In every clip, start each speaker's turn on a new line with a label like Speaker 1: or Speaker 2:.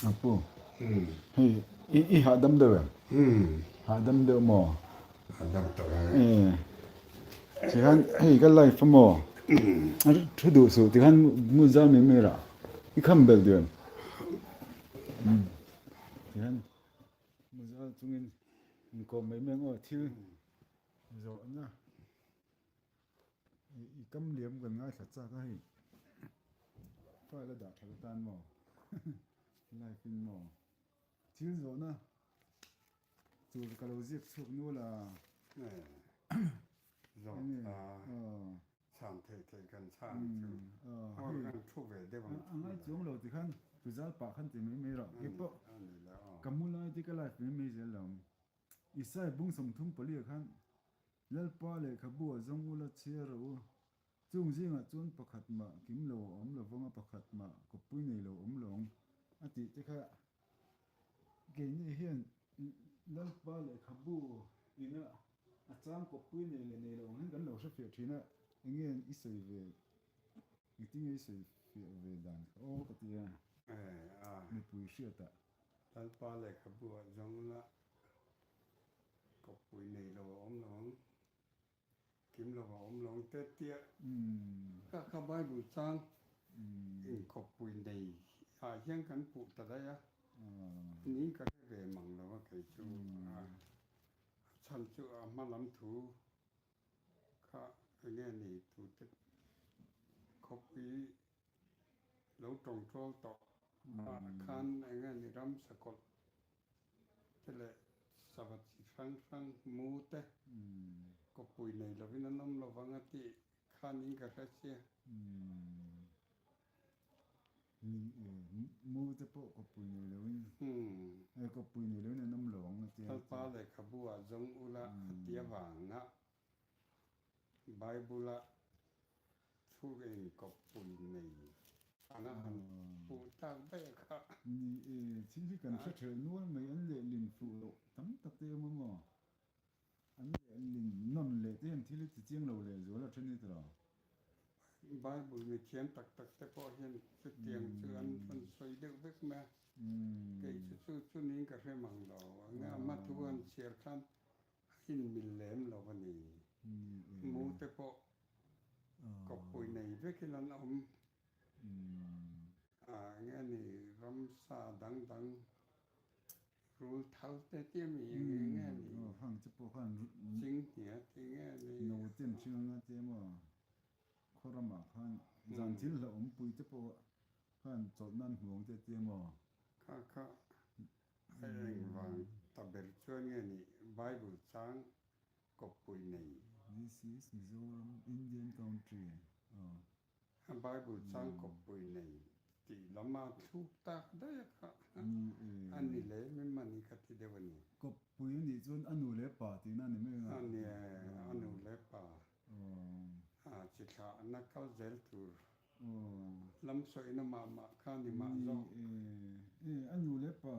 Speaker 1: Apu, hei i i hahdam deuh em? Hahdam deuh maw?
Speaker 2: Hahdam tawh e.
Speaker 1: Tikhan hei ka life a maw? Thu duh suh tikhan mu zal mai mai rah. I kham belh duh em? Tikhan mu zal chungin inkawm mai mai ang aw thil zawhna. I kam liam kan ngaithla chak a hei file a dah that atan maw live in maw thil zawhna tur ka lo ziak chhuak nual a
Speaker 2: zawhna chhan thei thei kan chhan chu hawr kan thu ve deuh ang
Speaker 1: a ngai chuang lo tikhan tuzal pah khan ti mai mai rawh keipawh ka mu lai te ka live mai mai zel lo Isai bung 34 ah khan Lalpa lehkhabu a zawng ula chhiar rawh u. Chung zingah chuan pakhat mah kim lo a awm lo vang a, pakhat mah kawppui nei lo a awm lo ang a tih te kha keini hian Lalpa lehkhabu ina a chang kawppui nei leh nei lo ang hian kan lo hrefiah thin a, enge i sawi ve, engtinge i sawi fiah ve dan kha aw ka ti a, mipui hriatah.
Speaker 2: Lalpa lehkhabu a zawng ula Kawppui nei lo a awm lo ang, kim lo a awm lo ang te tia ka kha Bible chang in kawppui nei ah hian kan puh ta daih a, niin ka hre ve mang lo a kei chu a chhan chu a hma lam thu kha enge ni tute khawpui lo tawngtawl tawh ah khan enge ni ram sakawlh te leh sava chi hrang hrang mu te kawppui nei lovin an awm lovang a tih khanin ka hre sia.
Speaker 1: Ni e, mu te pawh kawppui nei lovin e kawppui nei lovin an awm lo ang a tia.
Speaker 2: Lalpa lehkhabu ah zawng ula a ti avanga Bible a Thu inkawppui nei anga han puh tak daih kha.
Speaker 1: Ni e, thil hi kan hre thelh nual mai, an lehlin fuh loh tam tak te awm a maw? An lehlin nawn leh te hian thil hi ti chiang lo leh zual a then hi tawh.
Speaker 2: Bible mi thiam tak tak te pawh hian chutiang chu an rawn sawi deuh vek mai a, kei chu chu chu niin ka hre mang lo, enge a hma thu an chhiar khan a inmil lem lo a ni. Mu te pawh Kawppui nei vekin an awm. Enge ni ramsa dang dang rul thal te tia mi enge ni
Speaker 1: hang che pawh khan
Speaker 2: chinghnia ti nge ni
Speaker 1: no ten hring anga te maw khaw ramah khan zan thil hlauhawm pui te pawh khan chawlh nan hmuang te tia maw
Speaker 2: kha kha a engvang ta ber chuan nge ni Bible chang kawppui nei.
Speaker 1: This is Mizoram Indian country aw.
Speaker 2: A Bible chang kawppui nei tih lama thluk tak daih a kha a ni lem em a ni ka ti deuh a ni.
Speaker 1: Kawppui a nih chuan a nu leh pa tihna a ni mai ang a.
Speaker 2: A nia, a nu leh pa chi thlahna kal zel tur lam sawina mah mah kha a ni mah zawk.
Speaker 1: Ni e, a nu leh pa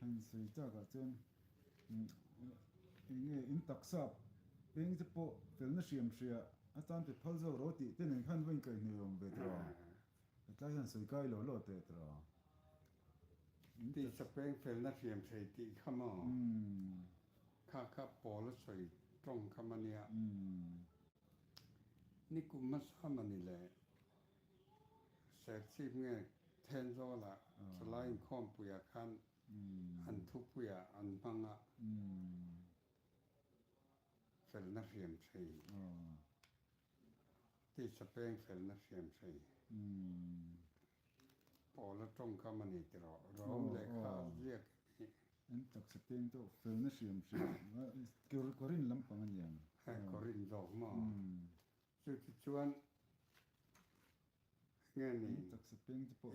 Speaker 1: Han sawi chakah chuan eng nge in taksa peng te pawh felna hriam hria a tan pe phal zawk ro tih te nen khan va inkaihhnawih awm ve tawh a, hetlai hian sawi kai lo lo teh tawh a.
Speaker 2: Tisa peng felna hriam hrei tih kha maw? Kha kha pawl a sawi tawng kha mania. Nikum hmasa mani le Serchhip nge Thenzawl-ah chulai inkhawmpuiah khan an thupuiah an hmang a, felna hriam thei, tisa peng felna hriam thei, pawl a tawngkam a ni tiraw, Rom lehkha a ziak hi.
Speaker 1: An taksa peng tawh felna hriam hriam, Korin lampang a ni ang.
Speaker 2: Korin zawk maw? Chutichuan nge ni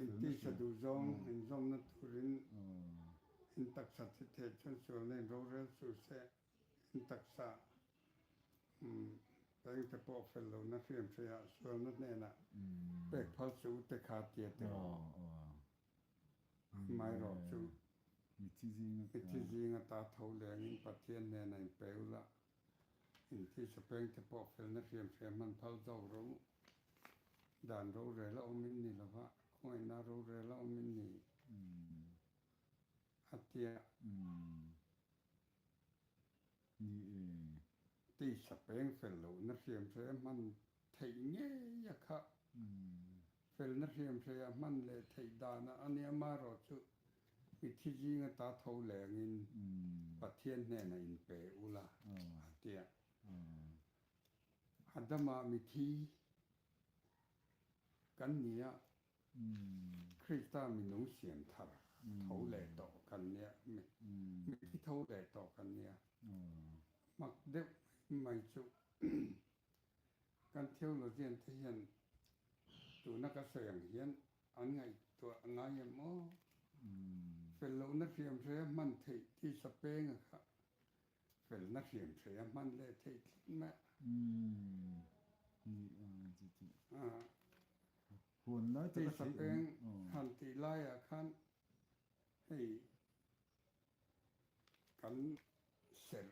Speaker 2: in tisa duh zawng inzawmna turin in taksa thi theih chuan sualna in rorel suh se, in taksa pengte pawh fel lohna hriam hreiah sualna hnenah pek phal suh u te kha tia tiraw. Amaherawhchu mithi zinga ta tho lengin Pathian hnenah in pe ula, Intisa pengte pawh felna hriam hriam hman phal zawk ro dan rorel a awmin ni lova, khawngaihna rorel a awmin ni. A tia.
Speaker 1: Ni e.
Speaker 2: Tisa peng fel lohna hriamhre a hman theih ngei a kha. Felna hriamhre a hman leh theih danah a nia marawh chu mithi zinga ta tho lengin Pathian hnenah inpe ula a tia. Adama mithi kan nia. Krista minung siam thar tho leh tawh kan nia, mithi tho leh tawh kan nia. Mak deuh mai chu kan theologian te hian tuna ka sawi ang hian an ngaihtuah ngai em aw? Fel lohna hriamhre a hman theih tisa penga kha Felna hriam thei a hman leh theih tlat mai a. Tisa peng han tih laiah khan hei kan serh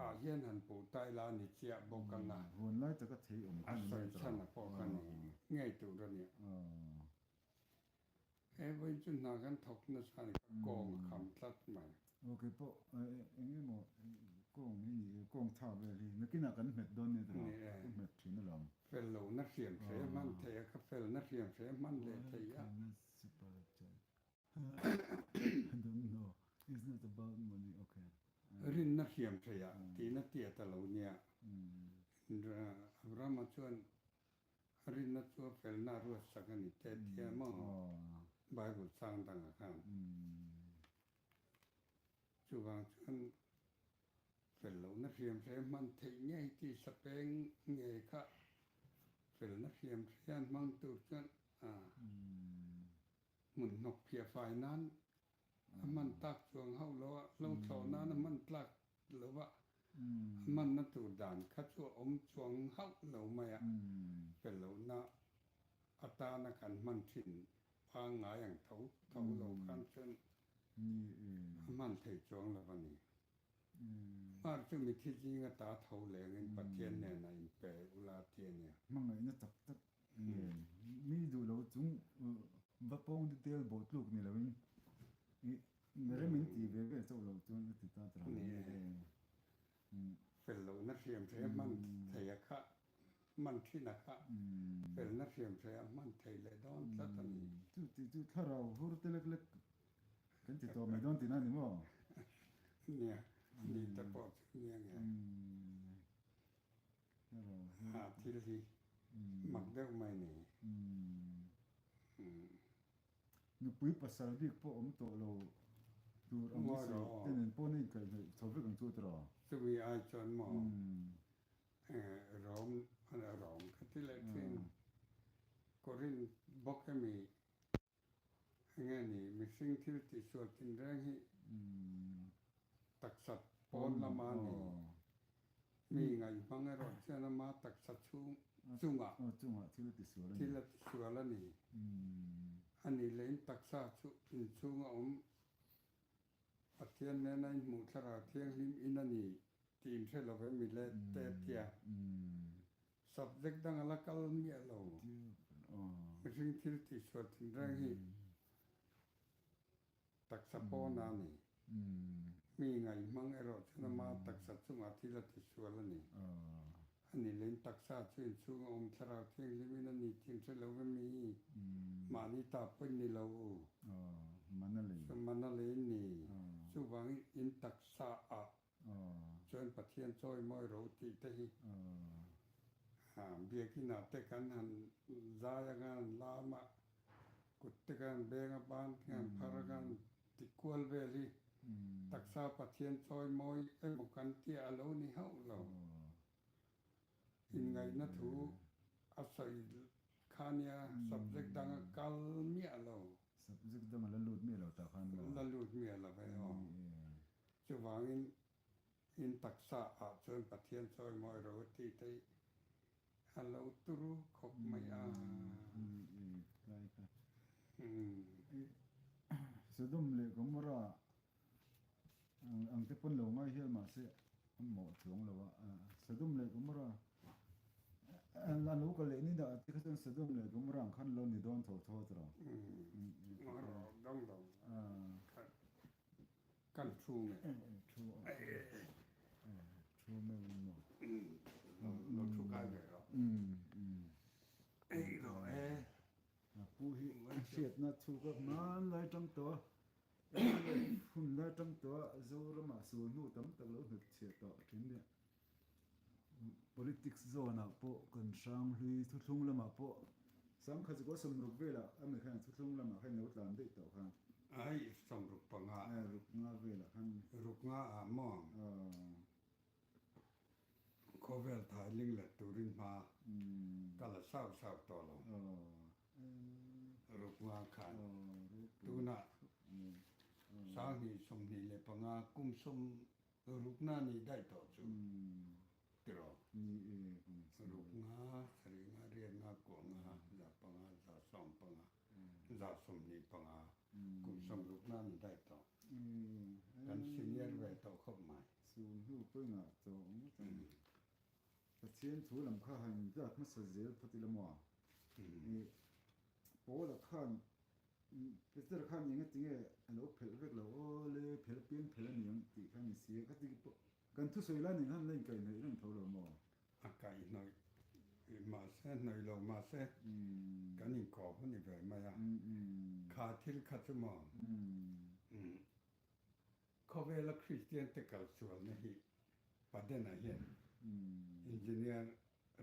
Speaker 2: ah hian han puh ta ila a ni chiah bawk ang a. A sawi chhan a pawh kha ni ngei tur a nia. He vawiin chu hna kan thawk nasa a ni, ka kawng a kham tlat mai.
Speaker 1: Aw kei pawh eng emaw kawng hi ni e, kawng tha vel hi nakinah kan hmet dawn nia tawh a, ka hmet thin alawm.
Speaker 2: Fel lohna hriam hre hman thei a, ka felna hriam hre hman leh thei a.
Speaker 1: I don't know, it's not about money, okay.
Speaker 2: Rinna hriam hreiah tihna tiat a lo nia. Abrahama chuan A rinna chu a felna a ruatsak a ni teh tia maw Bible chang dangah khan. Chuvang chuan fel lohna hriamhre hman theih ngei tisa peng ngei kha felna hriamhre an hmang tur chuan hmun hnawk phiah fai nan a hman tak chuang hauh lo a, lo thlawh nan a hman tlak lo va, a hmanna tur dan kha chu a awm chuang hauh lo mai a, fel lohna atana kan hman thin pangngai ang tho tho lo khan chuan a hman thei chuang lo a ni. Hmar chu mithi zinga ta tho lengin Pathian nen a inpe ula ti a nia.
Speaker 1: Hmangaihna tak tak nge mi duh lo chung va pawng detail bawh tluk ni loin i rem in ti ve ve chauh lo chuan a ti ta ta
Speaker 2: Ni e. Fel lohna hriam hre hman thei a kha hman thin a kha felna hriam hre a hman thei leh dawn tlat a ni.
Speaker 1: Chu tih chu thlarau hur te lek lek Kan ti tawh mai dawn tihna a ni maw?
Speaker 2: Nia, ni te pawh chu nia nge. Ha, thil hi mak deuh mai ni.
Speaker 1: Nupui pasal bik pawh awm tawh lo tur ang i sawi te nen pawh na inkaihhnawih chho vek ang chu tiraw?
Speaker 2: Chumi ai chuan maw Rom, Rom ka ti leh thin. Korinth bawk emi Enge ni, mihring thil tihsual tinreng hi taksa pawn lama ni. Mi ngaihmang erawh chuan ama taksa chhung chungah thil a tisual a ni. A nih leh in taksa chu inchhunga awm Pathian nena inhmuh thlarau thianghlim in a ni tih inhre lo ve mi le te tia. Subject dang a la kal miah lo. Mihring thil tihsual thinreng hi taksa pawn a ni. Mi ngaihmang erawh chuan ama taksa chungah thil a tisual a ni. A ni leh in taksa chu inchhung a awm thlarau thianghlim in a ni tih inhre lo ve mi. Mahni ta pawh in ni lo. Mana lei in ni. Chuvangin in taksa ah Chuan Pathian chawi mawi ro tih te hi biakin ah te kan han zai a kan han lam a, kut te kan han beng a, ban te kan han phar a, kan han ti kual vel hi taksa Pathian chawi mawi emaw kan tia a lo ni hauh lo. Inngaihna thu a sawi kha nia subject dang a kal miah lo.
Speaker 1: Subject dang a la lut miah lo tah khan maw?
Speaker 2: La lut miah lo e aw. Chuvangin in taksa ah chuan Pathian chawi mawi ro a tih te hi a lo turu khawp mai a.
Speaker 1: Tlai kha. Sodom leh Gomorrah Ang te pawn lo ngai hial mahse a mawh chuang lo a, Sodom leh Gomorrah an lo kal leh ni dah te kha chuan Sodom leh Gomorrah ang khan lo ni dawn tho tho a tiraw?
Speaker 2: Kan thu nge?
Speaker 1: Thu thu meuh in maw?
Speaker 2: Lo thu kai ve rawh. Ei rawh e.
Speaker 1: A pu hi a hriatna thu ka hmanlai tang tawh a, hunlai tang tawh a Zoramah sulhnu tam tak lo hnut chhiah tawh thin nia. Politics zawn ah pawh kan hrang hlui thuthlung lamah pawh sangkhat chu 60 velah a mi khan thuthlung lamah khan lo tlan daih tawh khan.
Speaker 2: Ai 65.
Speaker 1: Ai ruk nga velah khan.
Speaker 2: Ruk nga ah maw? Khawvel thai ling let turin hma ka la sau sau tawh lo. Ruk nga khan tunah 2025 kum sawm Rukna nih daih tawh chu tiraw?
Speaker 1: Ni e, kum chu.
Speaker 2: Ruk nga, sarih nga, riat nga, kuah nga, 500, 150, 25, kum sawm rukna nih daih tawh. Kan senior ve tawh khawp mai.
Speaker 1: Sul hnu pawimah tawh ngawt ang. Pathian thu lam kha han inbiak hmasa zel phawt ila maw? Paula khan Peter khan eng atinge a lo phelh vek lo, aw le phelh apiang phelh a ni ang tih kha a ni si a, ka ti pawh kan thusawi lai nen khan la inkaihhnawih reng tho lo maw?
Speaker 2: A kaihhnawih mahse hnawih lo mahse kan inkawp a ni ve mai a, kha thil kha chu maw khawvela Kristian te kalsualna hi Padena hian Engineer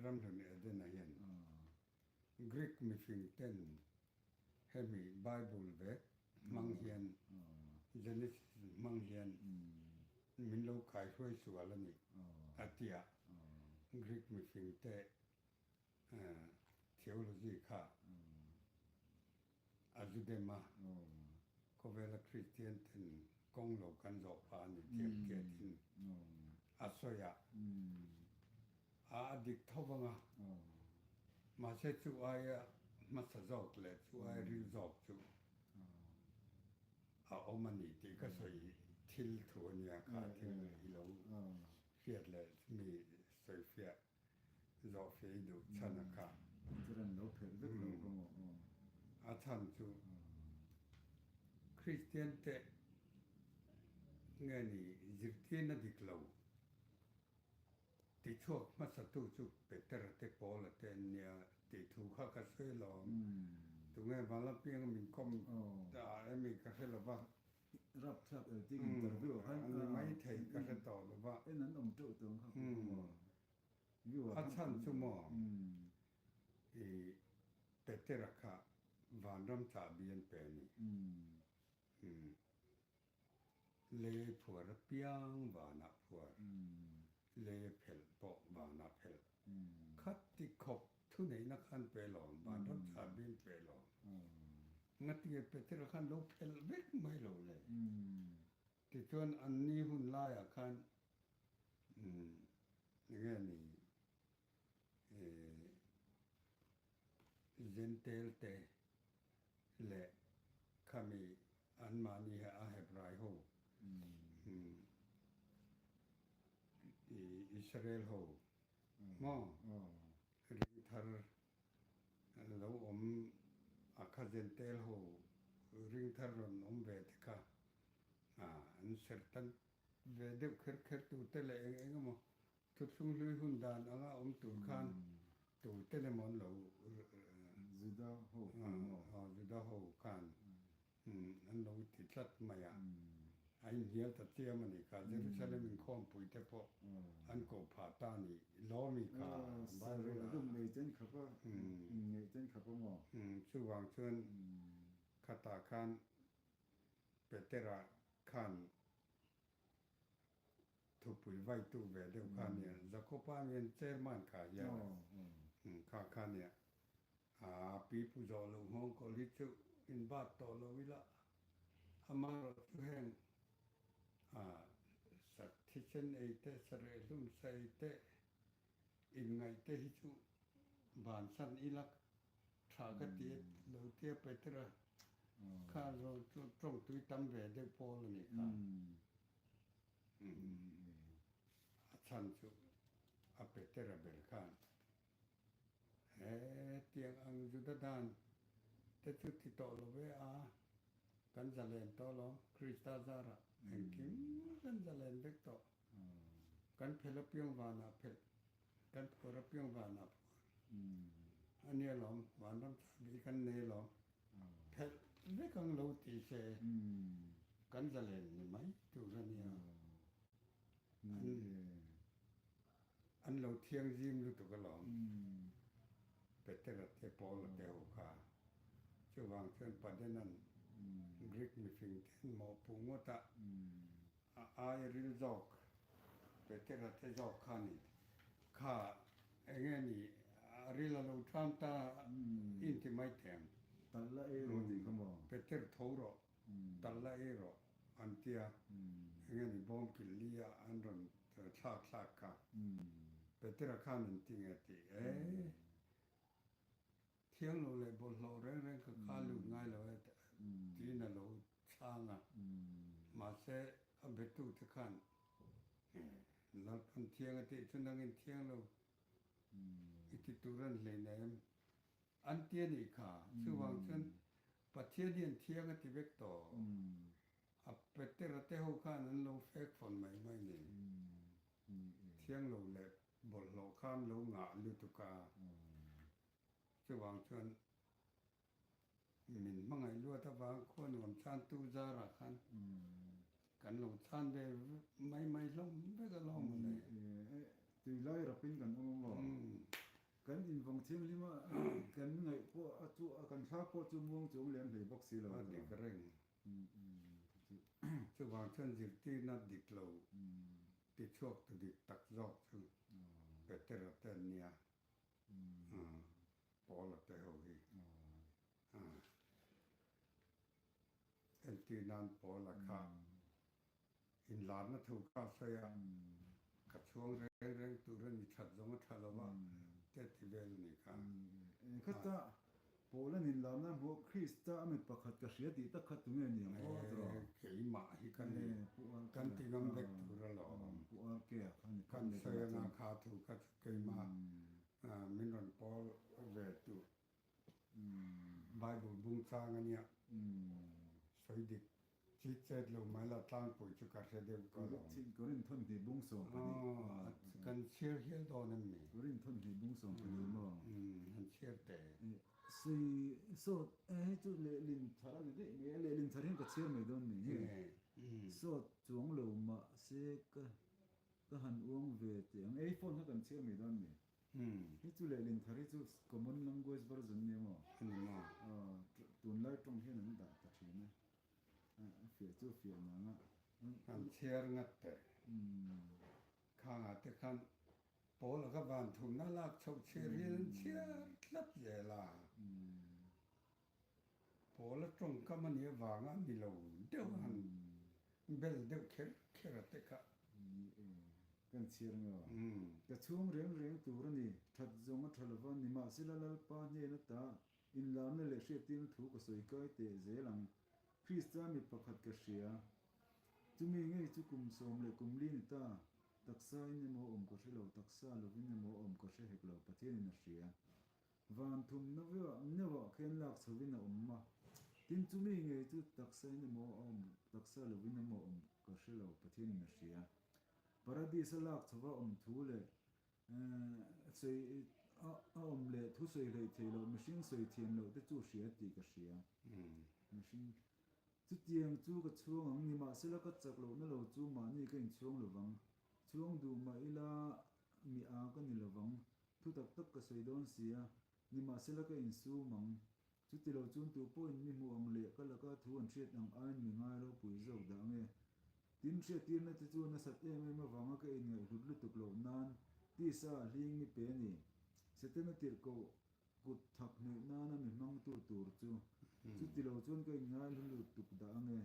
Speaker 2: Ramhlun Edena hian Greek mihring ten hemi Bible vek hmang hian Genesis hmang hian min lo kaihruai sual a ni a ti a, Greek mihring te theology kha a zu dem a, khawvela Kristian ten kawng lo kan zawh phah a ni thiam tiatin a sawi a. A a dik tho vang a, mahse chu aia hmasa zawk leh chu aia ril zawk chu a awm a ni tih ka sawi thil thu a nia, kha thil i lo hriat leh mi sawifiah zawhfiah i duh chhan a kha. A chhan chu Kristian te nge ni zirtirna dik lo. Tichhuak hmasatu chu Petera te Paula te an nia tih thu kha ka sawi alawm. Tunge Vanlapianga min kawm ta emi ka hre lo va.
Speaker 1: Rapthlak elting interview ah khan
Speaker 2: a ni maithei ka hre tawh lo va.
Speaker 1: En an awm teuh tawh ang kha ka maw.
Speaker 2: A chhan chu maw i Petera kha vanram chahbi an pe a ni. Lei phuar apiang vanah phuar, lei phelh pawh vanah phelh. Khat ti khawp thuneihna khan pe lawm, vanram chhar bim pe lawm. Ngatinge Petera khan lo phelh vek mai lo le? Tichuan anni hun laiah khan enge ni Zentel te leh khami anmahni hi a Hebrai ho Israel ho maw ring thar lo awm a kha Zentel ho ring thar rawn awm ve te kha an serh tan ve deuh kher kher tute leh eng eng emaw Thuthlung hlui hun dan anga awm tur khan tute emaw an lo
Speaker 1: Juda ho khan maw?
Speaker 2: Aw, Juda ho khan an lo ti tlat mai a. A inhnial ta chiam a ni kha. Jerusalem inkhawmpui te pawh an koh phah ta a ni. Lawmi kha
Speaker 1: Bible ah. Dum nei chen khap a, inngeih chen khap a maw?
Speaker 2: Chuvang chuan khatah khan Petera khan Thupui vaitu ve deuh kha nia, Jakopa ngen chairman kha hian kha kha nia, aa pi pu zawh loh nghawng kawl hi chu in bat tawh lo ila, amaherawh chu heng aa sa thisen ei te, sa rehlum sa ei te, inngaih te hi chu bansan ila tha ka ti a lo tia Petera kha tawngtui tam ve deuh pawl a nih kha. A chhan chu a Petera ber khan hetiang ang Juda dan te chu ti tawh lo ve a, Kan zalen tawh alawm, Krista zarah engkim kan zalen vek tawh. Kan phelh apiang vanah phelh, kan phuar apiang vanah phuar. A nia lawm, vanram chahbi kan nei alawm. Phelh vek ang lo ti se kan zalen ni mai tur a nia. An lo thianghlim lutuk alawm. Petera te Paula te ho kha. Chuvang chuan Padenan Greek mifing te an mawhpuh ngawt a, a aia ril zawk Petera te zawk kha ni. Kha enge ni a ril a lo ṭam ta inti mai teh ang.
Speaker 1: Tal la ei rawh tih kha maw?
Speaker 2: Peter tho rawh, tal la ei rawh an tia, enge ni bawm kil li a an rawn thlak thlak kha. Petera khan an ti nge tih e. Thiang lo leh bawlhhlawh reng reng ka kha lut ngai lo e tiin a lo chhang a. Mahse a betute khan Lalpan thiang a tih chu nangin thiang lo i ti tur an hlei na em? An ti a nih kha. Chuvang chuan Pathian hian thiang a ti vek tawh. A Petera te ho khan an lo fek fawn mai mai ni. Thiang lo leh Bawlhhlawh khan lo ngah lutuk a, chuvang chuan min hmangaih luat avang khua nuam chantu zarah khan kan lo chan ve mai mai hlawm vek alawm mawle.
Speaker 1: Tui lai rapin kan awm a maw? Kan invawng thianghlim a, kan ngaih pawh a chu a kan thla pawh chu muang chuang lem hlei bawk si lo.
Speaker 2: A dik reng. Chuvang chuan zirtirna dik lo Tichhuak tu dik tak zawk chu Petera te an nia, Paula te ho hi. Entir nan Paula kha inlarna thu kha a sawi a, ka chhuang reng reng tur a ni that zawng a tha lo va te ti vel a nih kha.
Speaker 1: Khata Paula nin larna hmuh Krista a mi pakhat ka hria tih tak kha tunge ni ang aw tawh?
Speaker 2: Keimah hi ka ni. Kan ti ngam vek tur alawm. Kan sawi anga kha thu kha chu keimah min rawn pawl ve tu Bible bung chang a nia. Sawi dik Chit chet lo mai la tlangpui chu ka hre deuh ka lawm.
Speaker 1: Korin thawnhnih bung 12.
Speaker 2: Kan chhiar hial dawn em ni?
Speaker 1: Korin thawnhnih bung 12 maw?
Speaker 2: Han chhiar teh.
Speaker 1: Sawi sawt hei chu lehlin thar a ni daih mai a, lehlin thar hian ka chhiar mai dawn ni hi. Sawt chuang lo mahse ka ka han uang ve teh ang. Ei phone kha kan chhiar mai dawn ni. Hei chu lehlin thar hi chu common language version nia maw?
Speaker 2: A ni maw?
Speaker 1: Tunlai tawng hian an dah ta thin a. A fiah chu a fiah nang a.
Speaker 2: An chhiar ngat teh. Khangah te khan Paul a ka van thumna lak chhoh chhiar hian an chhiar tlat zel a. Paul a tawngkam a nih avanga ni lo deuh a han bel deuh kher kher a te kha.
Speaker 1: Ni e, kan chhiar nge aw. Ka chhung reng reng tur a ni, that zawng a tha lova, nimahsela Lalpa hnen ata Inlarna leh hriattirna thu ka sawi kai teh zel ang. Krista mi pakhat ka hria. Chumi ngei chu kum 14 ni ta. Taksa in emaw awm ka hre lo, taksa lovin emaw awm ka hre hek lo, Pathianin a hria. Van thumna neuah khian lak chhovin a awm a. Tin, chumi ngei chu taksa in emaw awm, taksa lovin emaw awm ka hre lo, Pathianin a hria. Paradis-a lak chhova awm thu leh Sawi a awm leh thu sawi hleih theih loh mihring sawi thiam loh te chu hria tih ka hria. Mihring chutiang chu ka chhuang ang, nimahsela ka chak lohna lo chu mahni ka inchhuang lovang. Chhuang duh mah ila mi a ka ni lovang, thu tak tak ka sawi dawn si a, nimahsela ka insum ang. Chuti lo chuan tu pawhin mi hmuh ang leh ka laka thu an hriat ang aiin mi ngai ropui zawk dah ange. Tin, hriattirna te chu nasat em em avanga ka inngaihhlut lutuk loh nan tisa a hling mi pe a ni. Setana tirhkoh kut thak hnuih nana mi hmangtu tur chu. Chuti lo chuan ka inngaihlu lutuk dah ange.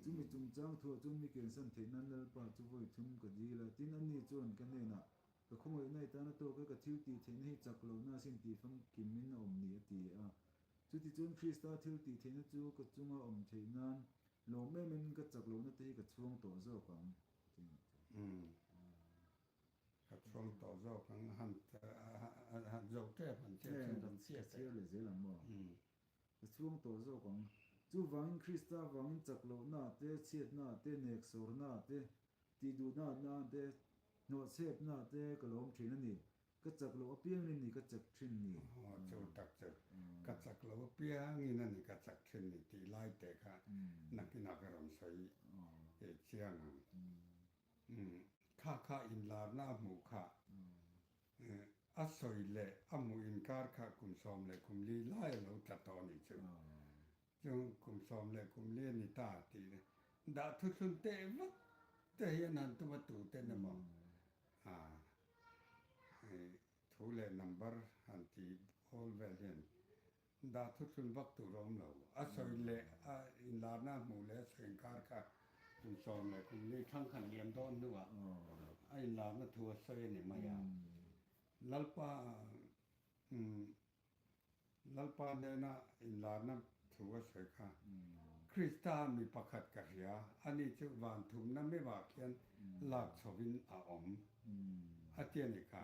Speaker 1: Chumi chungchang thuah chuan mi kensan theih nan Lalpa chu vawi thum ka dil a, tin ani chuan ka hnenah Ka khawngaihna i tan a tawk e, ka thil tih theihna hi chak lohna asin tih famkimin a awm ni a ti a. Chutichuan Krista thil tih theihna chu ka chunga awm theih nan lawm em emin ka chak lohna te hi ka chhuang tawh zawk ang a ti a.
Speaker 2: Umm. Ka chhuang tawh zawk ang a han han zo tep han chhiar chhin han chhiar
Speaker 1: teh. Ka chhiar leh zel ang maw? Ka chhuang tawh zawk ang. Chuvangin Krista avangin chak lohna te, chhiatna te, neksawrna te, tihduhna te, hnawhchhepna te ka lawm thin a ni. Ka chak loh apiangin a ni ka chak thin ni.
Speaker 2: Aw chu tak chu ka chak loh apiangin a ni ka chak thin ni tih lai te kha nakinah ka rawn sawi chiang ang. Kha kha inlarna a hmuh kha a sawi leh a hmuh inkar kha kum 14 lai a lo tla tawh a nih chu. Chung kum 14 a ni ta tih dah thuthlun teh vak te hian han tum a tu ten emaw thu leh number han ti awl vel hian dah thuthlun vak tur a awm lo. A sawi leh a inlarna a hmuh leh a sawi inkar kha kum 14 thlang khan liam dawn hnuah a inlarna thu a sawi a ni mai a. Lalpa Lalpa hnena inlarna thu a sawi kha, Krista mi pakhat ka hria, ani chu van thumna meuhah khian lak chhovin a awm, a ti a ni kha.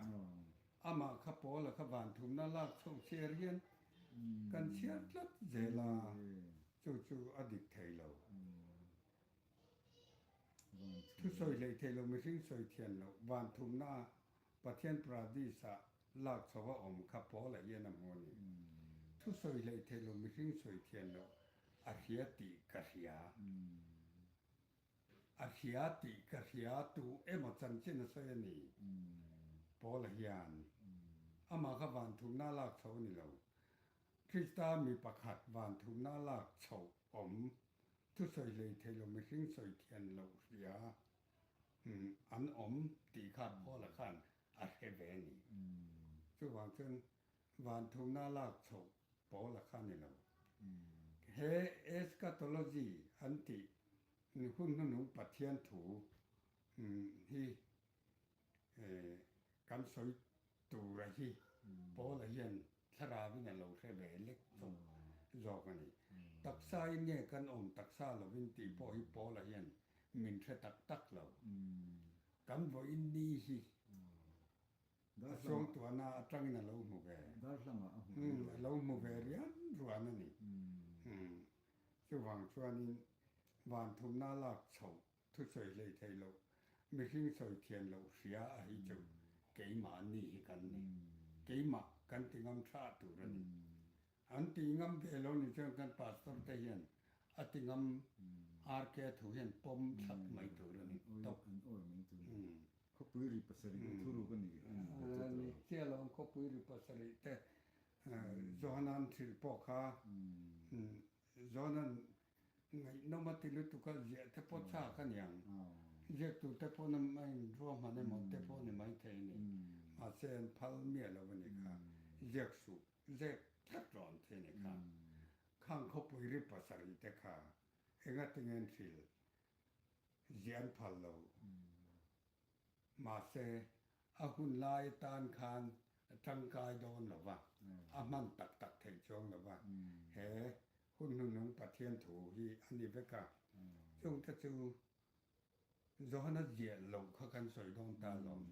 Speaker 2: Amah kha Paula kha van thumna lak chho chhiar hian kan chhiar tlat zel a, chu chu a dik thei lo. Thusawi hlei thei lo mihring sawi thian loh van thumna Pathian Paradis-ah lak chho a awm kha Paula hian a hmu a ni. Thusawi hlei thei lo mihring sawi thian loh a hria tih ka hria. A hria tih ka hria tu emaw chanchin a sawi a ni. Paula hian amah kha van thumna lak chho a ni lo. Krista mi pakhat van thumna lak chho awm thusawi hlei thei lo mihring sawi thian loh hria an awm tih kha Paula khan a hre ve a ni. Chuvang chuan van thumna lak chhoh Paula kha a ni lo. He eschatology an tih hun hnuhnung Pathian thu hi kan sawi tura hi Paula hian thlarauin a lo hre ve lek chawk zawk a ni. Taksain nge kan awm taksa lovin tih pawh hi Paula hian min hre tak tak lo. Kan vawiin ni hi a suangtuahna atangin a lo hmu ve. A lo hmu ve rian ruan a ni. Chuvang chuanin van thumna lak chhoh Thusawi hlei thei loh, mihring sawi thian loh hria a hi chu keimah ni hi kan ni. Keimah kan ti ngam tha tur a ni. An ti ngam ve lo ni chuan kan pastor te hian a ti ngam RK thu hian pawm thlap mai tur a ni tawp.
Speaker 1: An awi mai tur a ni. Khawpui ri pasarih te thuruk a ni.
Speaker 2: Ni chiah lo ang khawpui ri pasarih te Johanan thil pawh kha Johanan Ngaihnawm a ti lutuk a, ziah te pawh chak a niang. Ziak tur te pawh a inruahman emaw te pawh a ni maithei a ni. Mahse an phal miah lo a ni kha. Ziak suh, zek tlat rawh an ti a ni kha. Khang khawpui ri pasarih te kha engatinge an hrilh? Ziah an phal lo. Mahse a hun lai atan khan a tangkai dawn lo va, a hman tak tak theih chuang lo va. He hun hnuhnung Pathian thu hi a ni vek a, chungte chu Johana ziah loh kha kan sawi dawn ta alawm.